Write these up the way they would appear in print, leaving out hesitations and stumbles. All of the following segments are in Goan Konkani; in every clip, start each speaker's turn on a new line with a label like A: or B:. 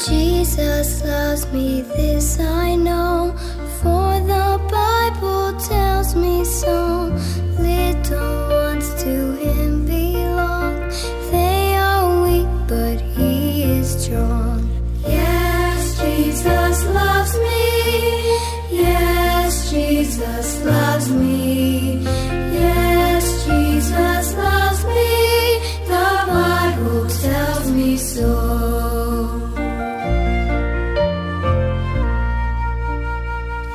A: Jesus loves me, this I know, for the Bible tells me so. Little ones to him belong, they are weak, but he is strong. Yes, Jesus loves me. Yes, Jesus loves me. Yes, Jesus loves me. The Bible tells me so.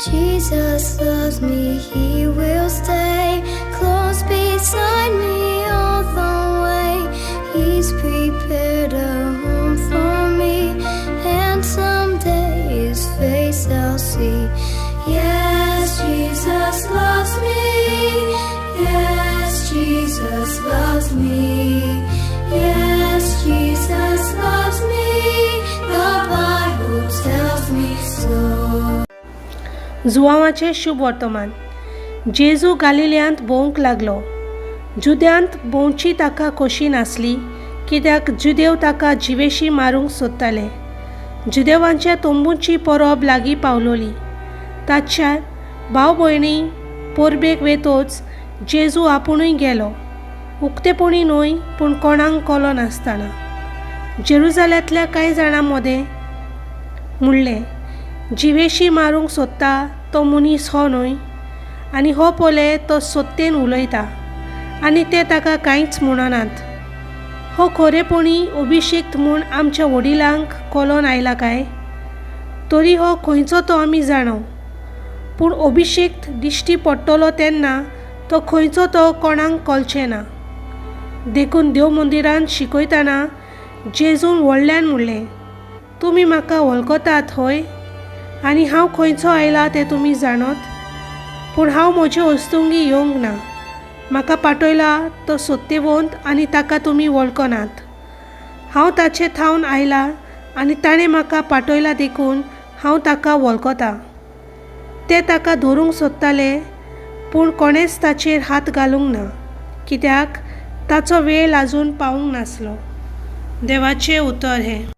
A: Jesus loves me, he will stay close beside me all the way. He's prepared a home for me, and someday his face I'll see. Yes, Jesus loves me. Yes, Jesus loves me. Yes, Jesus loves me. The Bible tells me so.
B: जुवांवाचें शुभ वर्तमान. जेजू गालिल्यांत भोंवंक लागलो. जुद्यांत भोंवची ताका खोशी नासली, कित्याक जुदेव ताका जिवेशी मारूंक सोदताले. जुदेवांच्या तंबूची परब लागीं पावलोली. ताच्या भाव भयणी परबेक वेतोच जेजू आपुणूय गेलो, उक्तेपणी न्हय पूण कोणाक कलो नासतना. जेरुजाल्यांतल्या कांय जाणां मदें म्हणलें, जिवेशी मारूंक सोदता तो मनीस हो न्हय? आनी हो पळय तो सत्तेन उलयता आनी ते ताका कांयच म्हणनात. हो खरेपणी अभिषेक्त म्हूण आमच्या वडिलांक कळोन आयला काय? तरी हो खंयचो तो आमी जाणो, पूण अभिषेक्त दिश्टी पडटलो तेन्ना तो खंयचो तो कोणाक कळचें ना. देखून देव मंदिरांत शिकयतना जेजून व्हडल्यान म्हणलें, तुमी म्हाका वळखतात हय, आनी हांव खंयचो आयला तें तुमी जाणत? पूण हांव म्हजे वस्तुंगी येवंक ना, म्हाका पाठयला तो सत्यवंत आनी ताका तुमी वळखनात. हांव ताचे थावन आयला आनी ताणें म्हाका पाठयला देखून हांव ताका वळखता. ते ताका धरूंक सोदताले, पूण कोणेंच ताचेर हात घालूंक ना, कित्याक ताचो वेळ आजून पावूंक नासलो. देवाचें उतर हें.